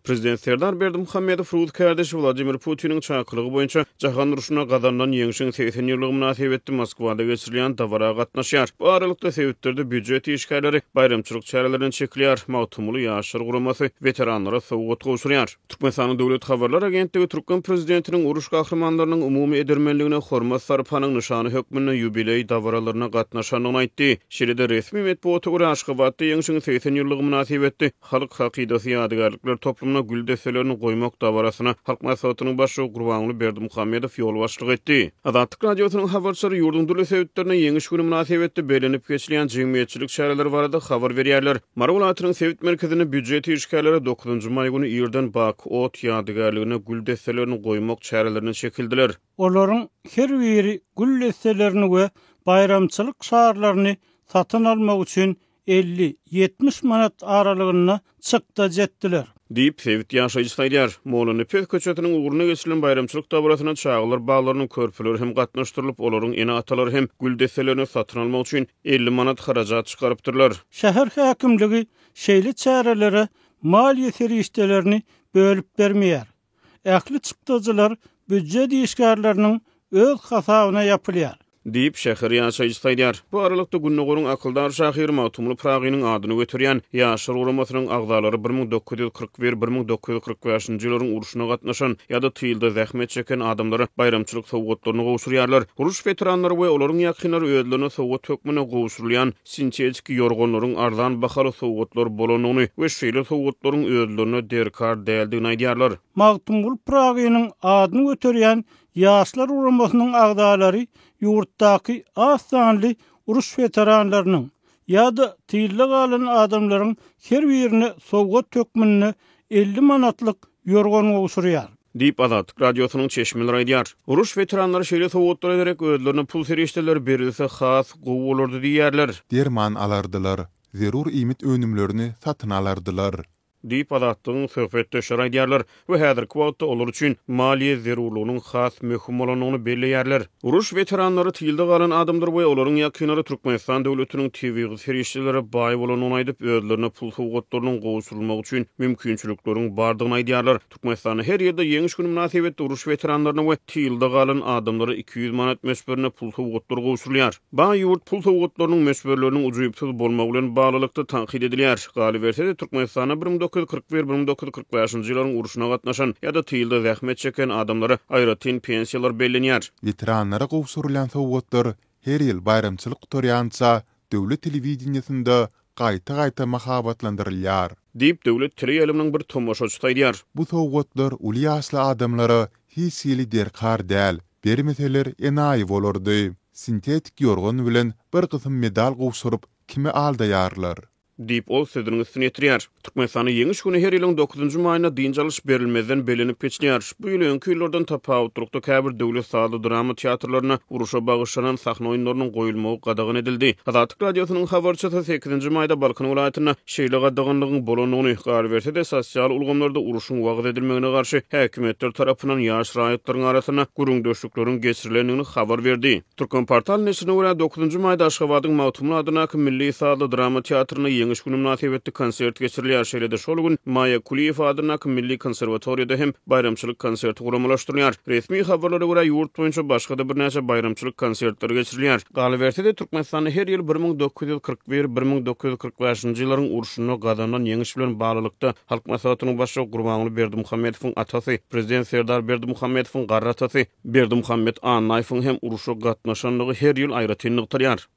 Prezident Serdar Berdimuhamedow rus kärdeşi Wladimir Putiniň çakylygy boýunça Jahan urşunda gazanylan ýeňşiň 80 ýyllygy mynasybetli Moskwada geçirilýän dabara gatnaşýar. Bu aralykda, sebitlerde býujet işgärleri baýramçylyk çärelerine çekilýär, Magtymguly Ýaşlar guramasy weteranlara sowgat gowşurýar. Türkmenistanyň Döwlet habarlar agentligi türkmen prezidentiniň uruş gahrymanlarynyň umumy edermenligine hormat-sarpanyň nyşany hökmünde ýubileý dabaralaryna gatnaşandygyny aýtdy. Şeýle-de, resmi metbugata görä, Aşgabatda Ýeňşiň 80 ýyllygy mynasybetli Halk hakydasy ýadygärlikler toplumyna gül desselerini goýmak dabarasyna Halk Maslahatynyň Başlygy Gurbanguly Berdimuhamedow ýolbaşçylyk etdi. Azatlyk Radiosynyň habarçylary ýurduň dürli sebitlerinde Ýeňiş güni mynasybetli bellenip geçilýän jemgyýetçilik çäreleri barada habar berýärler. Mary welaýatynyň sebit merkezinde býujet işgärleri dokuzynjy maý güni irden Baky ot ýadygärligine gül desselerini goýmak çärelerine çekildiler. Olaryň her biri gül desselerini we baýramçylyk şarlaryny satyn almak üçin 50, 70 manat aralygynda çykdajy etdiler. Diýip, sebit ýaşaýjysy aýdýar. Mollanepes köçesiniň ugrunda geçirilen baýramçylyk dabarasyna çagalar baglarynyň körpeleri hem gatnaşdyrylyp, olaryň ene-atalary hem gül desselerini satyn almak üçin 50 manat harajat çykarypdyrlar. Şäher häkimligi şeýle çärelere maliýe serişdelerini bölüp bermeýär. Ähli çykdajylar býujet işgärleriniň öz hasabyna ýapylýar. Diýip, şäher ýaşaýjysy aýdýar. Bu aralykda, Gündogaryň akyldar şahyry Magtymguly Pyragynyň adyny göterýän Ýaşlar guramasynyň agzalary 1941, 1945-nji ýyllaryň urşuna gatnaşan ýa-da tylda zähmet çeken adamlara baýramçylyk sowgatlaryny gowşurýarlar. Uruş weteranlary we olaryň ýakynlary özlerine sowgat hökmünde gowşurylýan sintetiki ýorganlaryň arzan bahaly sowgatlar bolandygyny we şeýle sowgatlaryň özlerine derkar däldigini aýdýarlar. Magtymguly Pyragynyň adyny göterýän Ýaşlar guramasynyň agzalary ýurtdaky az sanly uruş weteranlarynyň ýa-da tylda galan adamlaryň her birine sowgat hökmünde 50 manatlyk ýorgan gowşurýar. Diýip, Azatlyk Radiosynyň çeşmeleri aýdýar. Uruş weteranlary şeýle sowgatlara derek özlerine pul serişdeleri berilse has gowy bolardy diýýärler. Derman alardylar, zerur iýmit önümlerini satyn alardylar. Diýip, Azatlygyň söhbetdeşleri aýdýarlar we häzirki wagtda olar üçin maliýe zerurlygynyň has möhüm bolandygyny belleýärler. Uruş weteranlary, tylda galan adamlar we olaryň ýakynlary Türkmenistan döwletiniň tebigy serişdelere baý bolandygyny aýdyp, özlerine pul sowgatlarynyň gowşurylmagy üçin mümkinçilikleriň bardygyny aýdýarlar. Türkmenistanda her ýylda Ýeňiş güni mynasybetli uruş weteranlaryna we tylda galan adamlara 200 manat möçberinde pul sowgatlary gowşurylýar. Baý ýurt pul sowgatlarynyň möçberleriniň ujypsyz bolmagy bilen baglylykda tankyt edilýär. Galyberse-de, Türkmenistanda 1941, 1945-nji ýyllaryň urşuna gatnaşan ýa-da tylda zähmet çeken adamlara aýratyn pensiýalar bellenýär. Weteranlara gowşurylýan sowgatlar her ýyl baýramçylyk gutarýança döwlet telewideniýesinde gaýta-gaýta mahabatlandyrylýar. Diýip, döwlet teleýaýlymynyň bir tomaşaçysy aýdýar. Bu sowgatlar uly ýaşly adamlara hiç hili derkar däl, bermeseler enaýy bolardy. Sintetik ýorgan bilen bir gysym medal gowşuryp kimi aldaýarlar? Diýip, ol sözüniň üstüni ýetirýär. Türkmenistanda Ýeňiş güni her ýylyň dokuzynjy maýynda dynç alyş berilmezden bellenip geçilýär. Bu ýyl öňki ýyllardan tapawutlylykda käbir döwlet sazly-drama teatrlarynda urşa bagyşlanan sahna oýunlarynyň goýulmagy gadagan edildi. Azatlyk Radiosynyň habarçysy sekizinji maýda Balkan welaýatynda şeýle gadaganlygyň bolandygyny, galyberse-de, sosial ulgamlarda urşuň wagyz edilmegine garşy häkimiýetler tarapyndan ýaş raýatlaryň arasynda gürrüňdeşlikleriň geçirilendigini habar berdi. Türkmenportal neşirine görä, dokuzynjy maýda Aşgabadyň Magtymguly adyndaky Milli sazly drama teatrynda Ýeňiş güni mynasybetli konsert geçirilýär. Şeýle-de şol gün Maýa Kulyýewa adyndaky Milli konserwatoriýada hem baýramçylyk konserti guramalaşdyrylýar. Resmi habarlara görä, ýurt boýunça başga-da birnäçe baýramçylyk konsertleri geçirilýär. Galyberse-de, Türkmenistanda her ýyl 1941, 1945-nji ýyllaryň urşunda gazanylan ýeňiş bilen baglylykda, Halk Maslahatynyň Başlygy Gurbanguly Berdimuhamedowyň atasy, Prezident Serdar Berdimuhamedowyň garry atasy Berdimuhamet Annaýewiň hem urşa gatnaşandygy her ýyl aýratyn nygtalýar.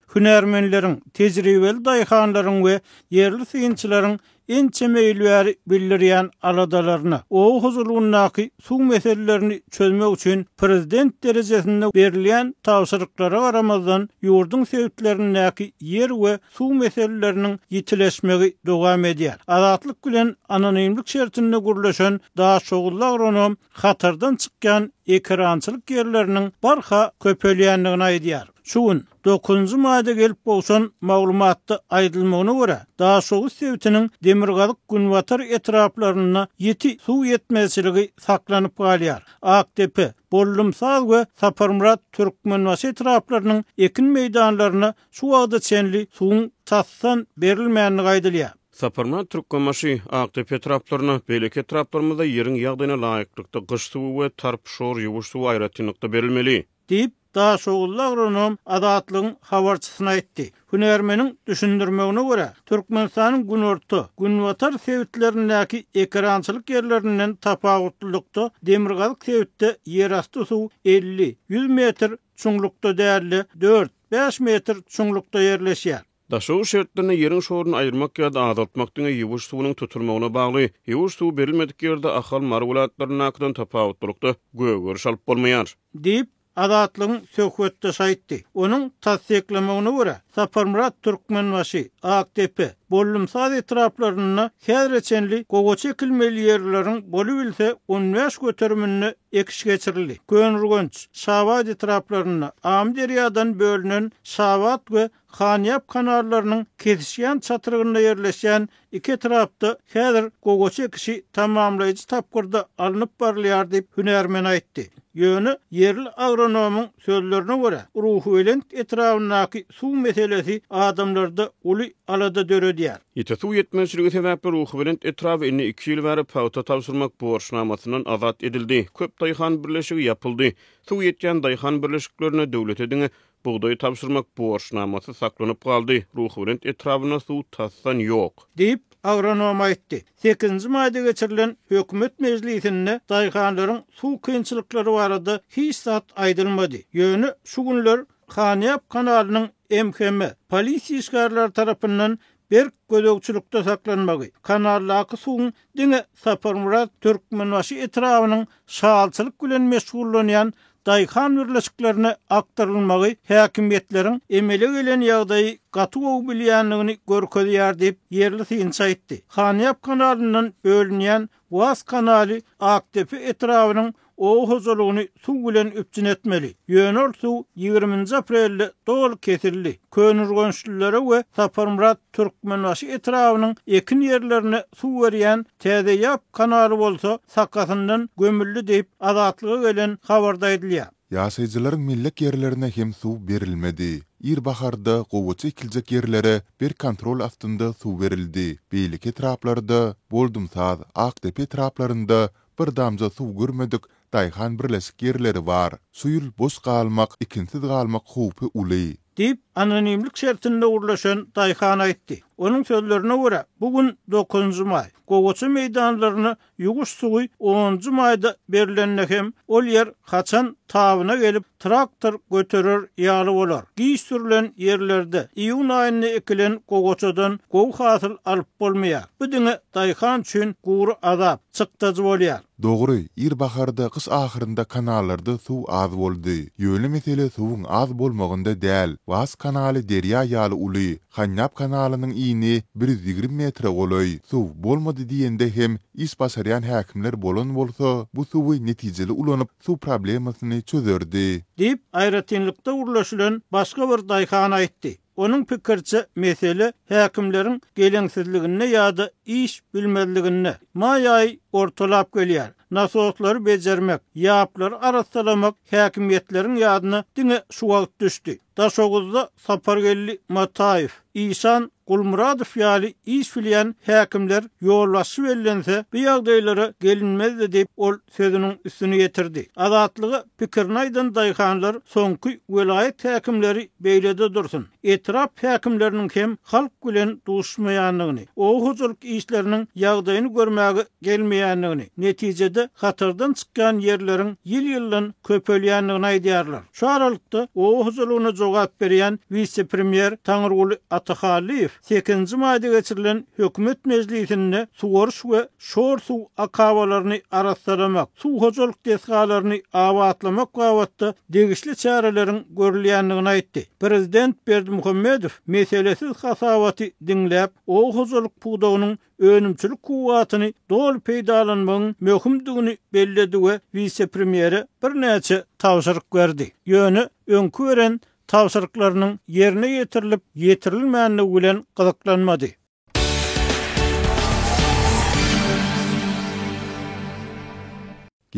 Hünärmenleriň, tejribeli daýhanlaryň we ýerli synçylaryň ençeme ýyl bäri bildirýän aladalaryna, oba hojalygyndaky suw meselelerini çözmek üçin prezident derejesinde berilýän tabşyryklara garamazdan, ýurduň sebitlerindäki ýer we suw meseleleriniň ýitileşmegi dowam edýär. Azatlyk bilen anonimlik şertinde gürleşen daşoguzly agronom hatardan çykýan ekerançylyk ýerleriniň barha köpelýändigini aýdýar. Şu gün, dokuzynjy maýda gelip gowşan maglumatda aýdylmagyna görä, Daşoguz sebitiniň demirgazyk. demirgazyk-günbatar etraplarynda ýiti suw ýetmezçiligi saklanyp galýar. Akdepe, Bollumsaz we Saparmyrat Türkmenbaşy etraplarynyň ekin meýdanlaryna şu wagta çenli suwuň tasdan berilmändigi aýdylýar. Saparmyrat Türkmenbaşy, Akdepe etraplarynda, beýleki etraplarymyzda ýeriň ýagdaýyna laýyklykda gyş suwy we tarp, şor, ýuwuş suwy aýratynlykda berilmeli. Diýip, daşoguzly agronom Azatlygyň habarçysyna aýtdy. Hünärmeniň düşündirmegine görä, Türkmenistanyň günorta, günbatar sebitlerindäki ekerançylyk ýerlerinden tapawutlylykda, demirgazyk sebitde ýerasty suw 50, 100 metr çuňlukda däl-de, dört, bäş metr çuňlukda ýerleşýär. Daşoguz şertlerinde ýeriň şoruny aýyrmak ýa-da azaltmak diňe ýuwuş suwunyň tutulmagyna bagly. Ýuwuş suwy berilmedik ýerde Ahal, Mary welaýatlaryndakydan tapawutlylykda gögeriş alyp bolmaýar. Diýip, Azatlygyň söhbetdeşi aýtdy. Onuň tassyklamagyna görä, Saparmyrat Türkmenbaşy, Akdepe, Bollumsaz etraplarynda häzire çenli gowaça ekilmeli ýerleriň bolubilse on bäş göteriminde ekiş geçirildi. Köneürgenç, Şabat etraplarynda Amyderýadan bölünen Şabat we Hanýap kanallarynyň kesişýän çatrygynda ýerleşýän iki etrapda häzir gowaça ekişi tamamlaýjy tapgyrda alnyp barylýar diýip, hünärmen aýtdy. Ýöne ýerli agronomyň sözlerine görä, Ruhubelent etrabyndaky suw meselesi adamlarda uly alada döredýär. Ýiti suw ýetmezçiligi sebäpli Ruhubelent etraby indi iki ýyl bäri pagta tabşyrmak borçnamasyndan azat edildi. Köp daýhan birleşigi ýapyldy. Suw ýetýän daýhan birleşiklerinde döwlete diňe Bugdaý tabşyrmak borçnamasy saklanyp galdy, Ruhubelent etrabynda suw tasdan ýok. Diýip, agronom aýtdy. Sekizinji maýda geçirilen hökümet mejlisinde daýhanlaryň suw kynçylyklary barada hiç zat aýdylmady. Ýöne şu günler Hanýap kanalynyň MHM, polisiýa işgärleri tarapyndan berk gözegçilikde saklanmagy, kanaldaky suwuň diňe Saparmyrat Türkmenbaşy etrabynyň şalçylyk bilen meşgullanýan daýhan birleşiklerine akdyrylmagy häkimiýetleriň emele gelen ýagdaýy gaty gowy bilýändigini görkezýär diýip, ýerli synçy aýtdy. Hanýap kanalyndan bölünýän Was kanaly Akdepe etrabynyň oba hojalygyny suw bilen üpjün etmeli. Ýöne ol suw ýigriminji aprelde doly kesildi. Köneürgençlilere we Saparmyrat Türkmenbaşy etrabynyň ekin ýerlerine suw berýän Täze ýap kanaly bolsa sakasyndan gömüldi diýip, Azatlyga gelen habarda aýdylýar. Ýaşaýjylaryň mellek ýerlerine hem suw berilmedi. Ir baharda gowaça ekiljek ýerlere berk kontrol astynda suw berildi. Beýleki etraplarda, Boldumsaz, Akdepe etraplarynda bir damja suw görmedik daýhan birleşik ýerleri bar. Şu ýyl boş galmak, ekinsiz galmak howpy uly. Diýip, anonimlik şertinde gürleşen daýhan aýtdy. Onuň sözlerine görä, bu gün dokuzynjy maý. Gowaça meýdanlaryna ýuwuş suwy onunjy maýda berlende hem ol ýer haçan tabyna gelip, traktor göterer ýaly bolar. Giç sürlen ýerlerde iýun aýynda ekilen gowaçadan gowy hasyl alyp bolmaýar. Bu diňe daýhan üçin gury azap, çykdajy bolýar. Dogry, ir baharda, gyş ahyrynda kanallarda suw az boldy. Ýöne mesele suwuň az bolmagynda däl. Was kanaly derýa ýaly uly, Hanýap kanalynyň ini 120 metre golaý. Suw bolmady diýende hem iş başarýan häkimler bolan bolsa, bu suwy netijeli ulanyp, suw problemasyny çözerdi. Diýip, aýratynlykda gürleşilen başga bir daýhan aýtdy. Onuň pikiriçe, mesele häkimleriň geleňsizliginde ýa-da iş bilmezliginde. Maý aýy ortalap gelýär. Nasoslary bejermek, ýaplary arassalamak häkimiýetleriň ýadyna diňe şu wagt düşdi. Daşoguzda Sapargeldi Mataýew, Işan Gulmyradow ýaly iş bilýän häkimler ýolbaşçy bellense, bu ýagdaýlara gelinmezdi diýip, ol sözüniň üstüni ýetirdi. Azatlyga pikirini aýdan daýhanlar soňky welaýat häkimleri beýlede dursun, etrap häkimleriniň hem halk bilen duşmaýandygyny, oba hojalyk işleriniň ýagdaýyny görmäge gelmeýändigini, netijede hatardan çykýan ýerleriň ýyl-ýyldan köpelýändigini aýdýarlar. Şu aralykda, oba hojalygyna jogap berýän wise-premýer Taňryguly Atahallyýew sekizinji maýda geçirilen hökümet mejlisinde suwaryş we şor suw akabalaryny arassalamak, suw hojalyk desgalaryny abatlamak babatda degişli çäreleriň görülýändigini aýtdy. Prezident Berdimuhamedow meselesiz hasabaty diňläp, oba hojalyk pudagynyň önümçilik kuwwatyny doly peýdalanmagyň möhümdigini belledi we wise-premýere birnäçe tabşyryk berdi. Ýöne öňki beren tabşyryklarynyň ýerine ýetirilip ýetirilmändigi bilen gyzyklanmady.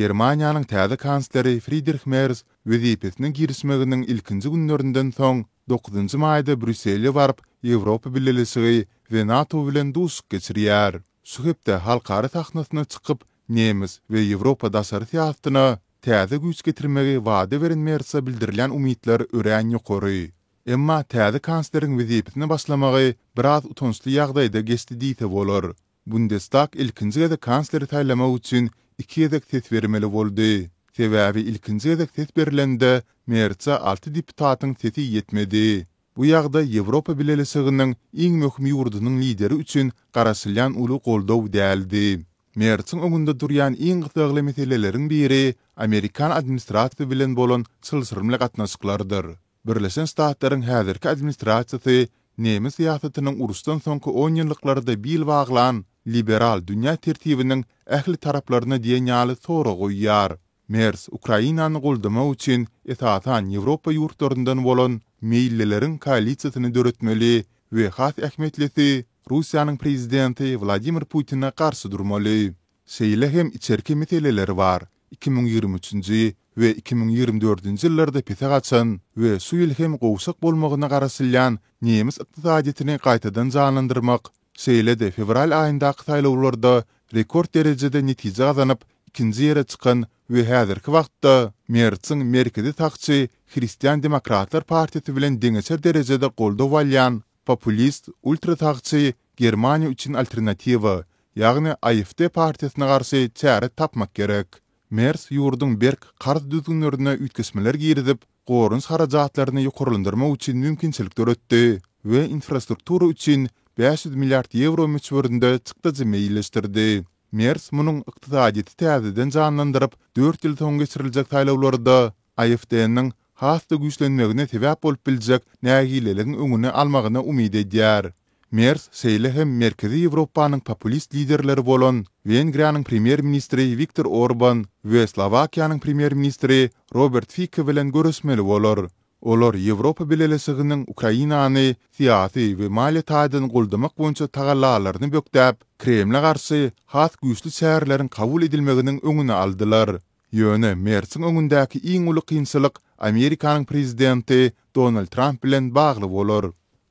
Germaniýanyň täze kansleri Fridrih Merz wezipesine girişmeginiň ilkinji günlerinden soň, dokuzynjy maýda Brýussele baryp, Ýewropa Bileleşigi we NATO bilen duşuşyk geçirýär. Şu hepde halkara sahnasyna çykyp, nemes we ýewropa daşary syýasatyna täze güýç getirmegi wada beren Merse bildirilýän umytlar örän ýokary. Emma täze kansleriň wezipesine başlamagy biraz utançly ýagdaýda geçdi diýse bolar. Bundestag ilkinji gezek kansleri saýlamak üçin iki gezek ses bermeli boldy. Sebäbi ilkinji gezek ses berlende Merse alty deputatyň sesi ýetmedi. Bu ýagdaý Ýewropa Bileleşiginiň iň möhüm ýurdunyň lideri üçin garaşylýan uly goldaw däldi. Mersiň öňünde durýan iň gyssagly meseleleriň biri amerikan administrasiýasy bilen bolan çylşyrymly gatnaşyklardyr. Birleşen Ştatlaryň häzirki administrasiýasy nemes syýasatynyň uruşdan soňky onýyllyklarda bil baglan liberal dünýä tertibiniň ähli taraplaryna diýen ýaly sorag goýýar. Mers Ukrainany goldamak üçin esasan Ýewropa ýurtlaryndan bolan meýillileriň koalisiýasyny döretmeli we has ähmiýetlisi, Russiýanyň prezidenti Wladimir Putine garşy durmaly. Şeýle hem içerki meseleler bar, 2023-nji we 2024-nji ýyllarda pese gaçan we şu ýyl hem gowşak bolmagyna garaşylýan nemes ykdysadyýetini gaýtadan janlandyrmak, Şeýle-de, fewral aýyndaky saýlawlarda rekord derejede netije gazanyp, ikinji ýere çykan we häzirki wagtda Mersiň merkezi sagçy Hristian-demokratlar partiýasy bilen deňeçer derejede goldaw alýan populist ultra-sagçy Germaniýa üçin alternatiwa, ýagny AfD partiýasyna garşy çäre tapmak gerek. Mers ýurduň berk karz düzgünlerine üýtgeşmeler girizip, goranyş harajatlaryny ýokarlandyrmak üçin mümkinçilik döretdi we infrastruktura üçin 500 milliard ýewro möçberinde çykdajy meýilleşdirdi. Mers munuň ykdysadyýeti täzeden janlandyryp, dört ýyl soň geçiriljek saýlawlarda AfD-niň has-da güýçlenmegine sebäp bolup biljek nägileligiň öňüni almagyna umyt edýär. Mers şeýle hem Merkezi Ýewropanyň populist liderleri bolan Wengriýanyň premýer-ministri Wiktor Orban we Slowakiýanyň premýer-ministri Robert Fiko bilen görüşmeli bolar. Olar Ýewropa Bileleşiginiň Ukrainany syýasy we maliýe taýdan goldamak boýunça tagallalaryny bökdäp, Kremle garşy has güýçli çäreleriň kabul edilmeginiň öňüni aldylar. Ýöne Mersiň öňündäki iň uly kynçylyk Amerikanyň prezidenti Donald Tramp bilen bagly bolar.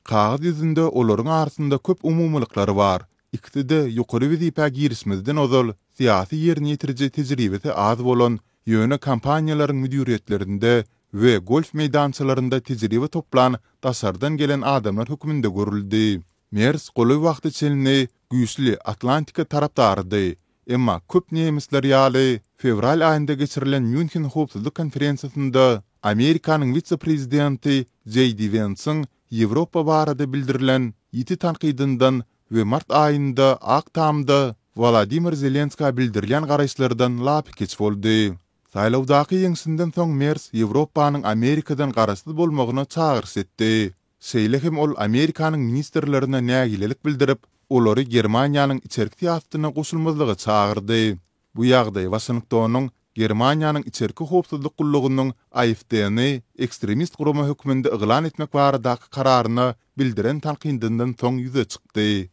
Kagyz ýüzünde olaryň arasynda köp umumylyklar bar. Ikisi-de ýokary wezipä girişmezden ozal syýasy ýerine ýetiriji tejribesi az bolan, ýöne kompaniýalaryň müdiriýetlerinde we golf meýdançalarynda tejribe toplan daşardan gelen adamlar hökmünde görüldi. Mers golaý wagta çenli güýçli Atlantika tarapdarydy, Emma köp nemisler ýaly, fewral aýynda geçirilen Mýunhen howpsuzlyk konferensiýasynda Amerikanyň wise-prezidenti Jeý Di Wensiň Ýewropa barada bildirilen ýiti tankydyndan we mart aýynda Ak Tamda Wolodymyr Zelenskä bildirilýän garaýyşlardan lapykeç boldy. Saýlawdaky ýeňşinden soň Mers Ýewropanyň Amerikadan garaşsyz bolmagyna çagyryş etdi. Şeýle hem ol Amerikanyň ministrlerine nägilelik bildirip, olary Germaniýanyň içerki syýasatyna goşulmazlyga çagyrdy. Bu ýagdaý Waşingtonyň Germaniýanyň içerki howpsuzlyk gullugynyň AfD-ni ekstremist gurama hökmünde yglan etmek baradaky kararyna bildiren tankydyndan soň ýüze çykdy.